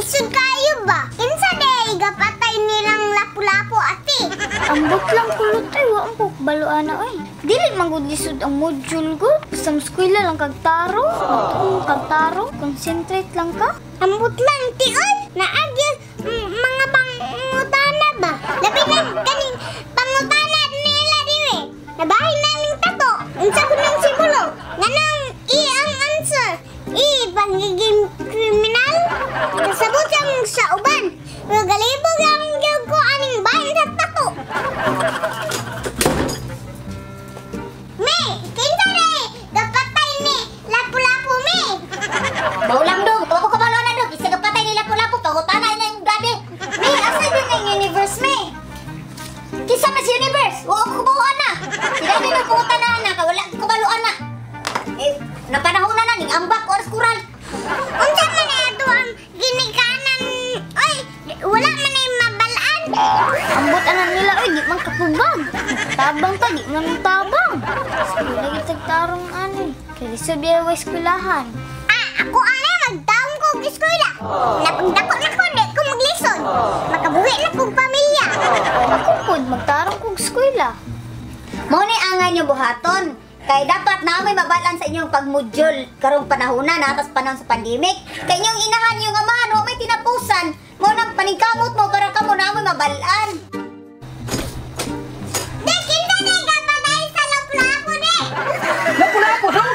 Lisod kayo ba? Kinsa day gapatay nilang lapu-lapu ate? Ambot lang kulot ay wa ang baloan na oy. Dili man gud lisod ang module gud. Basta eskwela lang kag tarong, matuong kag tarong, concentrate lang ka. Ambot lang ti oy. Naagi mga pangutana ba? Labi na kaning pangutana nila dire. Nabahin namin tato. Unsa kunong simbolo? Nganong I ang answer? I pagiging kriminal? Kasabot ang sa uban. Pero galibog ang gyud ko aning bahin sa tato. Me, kinsa day gapatay ni Lapu-Lapu me? Baulang dong, wa ko kabalo na dong. Isa gapatay ni Lapu-Lapu, pangutana na yung grabe. Me, asa din ang universe me? Kinsa man si universe? Wa ko kabalo na. Sila din ang pangutana na ka wala ko kabalo na. Eh, napanahon na ning ambak oras kural. Unsa man na ato ang ginikanan? Oy, wala man ay mabalaan. Ambot anan nila oy, di man katubag. Tabang ta, di man tabang. Eskwela gid tag tarong ani. Kay lisod biya wa eskwelahan. Ah, ako ana magtaong ko og eskwela. Napagdako na ko, di ko maglisod. Makabuhi na kog pamilya. Ako pod magtarong kog eskwela. Mao ni angay nyo buhaton. Kay dapat na may mabalaan sa inyong pagmodule karong panahona na atas panahon sa pandemic. Kay inyong inahan yung amahan wa may tinapusan. Mao nang paningkamot mo para kamo na may mabalaan. Di kinsa day gapatay sa Lapu-Lapu di? Lapu-lapu dong.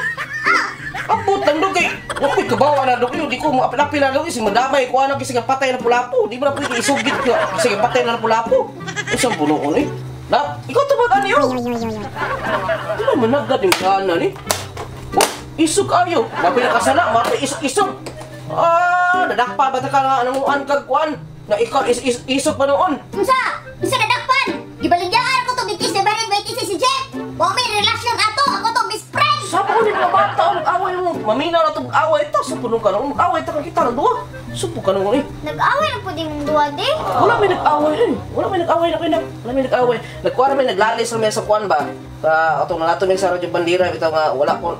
Ambot lang dong kay wa ko'y kabawa na dong yun. Di ko maapil-apil na dong. Kasi madamay ko anak kasi patay na lapu-lapu. Di mo na pwede isugit ko. Kasi patay na lapu-lapu. Isang puno ko ni. Na, ikaw tubag ani oh. Di ba managad yung kana ni? Oh, isog ayo. Mapil kasala, mapil isog-isog. Ah, nadakpa ba ta ka nga nanguan kag kuan? Na ikaw isog pa noon. Unsa? Unsa nadakpan? Gibaligyaan ko tong bitis na barin si Jeff. Wa may relasyon ato, ako tong best friend. Sa ko ni mga bata ang away mo. Mamina na tong away ta sa punong ka noon. Mag-away ta ka kita na duha. Subo ka noon eh. Nag-away na pud imong duwa di. Wala may nag-away eh. Wala may nag-away na kay Wala may nag-away. Nagkuha may naglalis na may sa kuan ba. Sa atong nalato may sa Radyo Bandera bitaw nga wala ko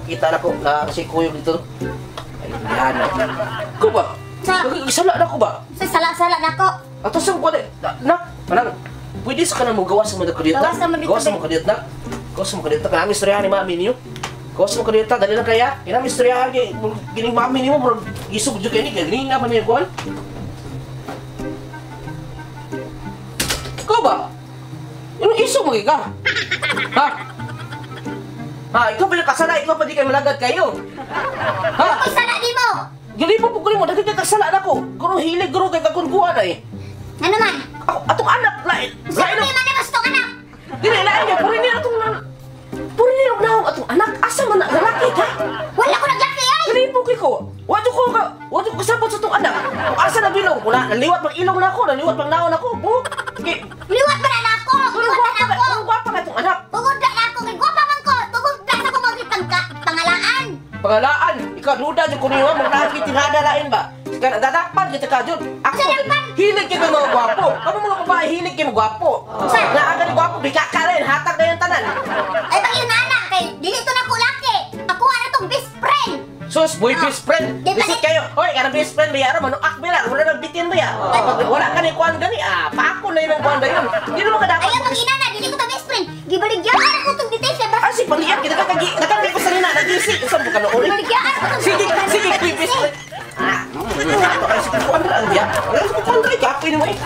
kita na ko na si Kuyo dito. Ay, yan. Ko ba? Sala na ko ba? Sa sala-sala nako. Ato sa kuan na kanang pwede sa kanang mo gawas mo kadiyot na. Gawas mo kadiyot na. Gawas mo kadiyot na kanang istorya ni mami niyo. Gawas mo kadiyot dali lang kaya. Kinang istorya kay gining mami nimo bro isog jud kay ni gani na pa niyo kuan. Ikaw ba? Ano isog mo ka? Ha? Ha, ikaw pa nakasala, ikaw pa di kayo malagad kayo. Ha? Ako sala nimo. Gali po po mo, dagdag kasala na ko. Guro hilig, guro kay kagunguan ay. Ano man? Ako, atong anak, lain. Lain man ni mas tong anak. Dili lain niya, puri niya atong puri niya naong atong anak. Asa man na lalaki ka? Wala ko naglaki ay. Gali po kay ko. Wa ko kasabot sa atong anak. Kung asa na bilong, wala naliwat pang ilong na ako, naliwat pang naon ako. Kay liwat pa na ako. Liwat na ako. Gwapa ka itong anak. Tungod na ako kay gwapa man ko. Tungod na ako pangalaan. Pangalaan. Ikaw duda jud ko niyo mo na tirada lain ba? Kana dadakpan kita ka jud. Ako hilig kay mga gwapo. Kamo mga babae hilig kay mga gwapo. Na aga ni gwapo bika ka rin hatag na yung tanan. Ay pag ana kay dili to na ko laki. Ako ana tong best friend. Sus, boy best friend. Lisod kayo. Hoy, kana best friend ba yara manuak bila. Wala nang bitin ba ya? Pag wala ka ni kuan gani ah, paako na yun ang kuan dayon. Di naman ka dapat. Ayaw pag inana, dili ko to best friend. Gibaligyan ako tong details ba? Ah, si paliat kita ka kagi nakagi ko sa nina nagisi usa ka noon. Gibaligyan ako tong. Sige, sige, boy best friend. Ah, ay sige kuan ra ang biya. Ay sige kuan ra kapoy nimo eh.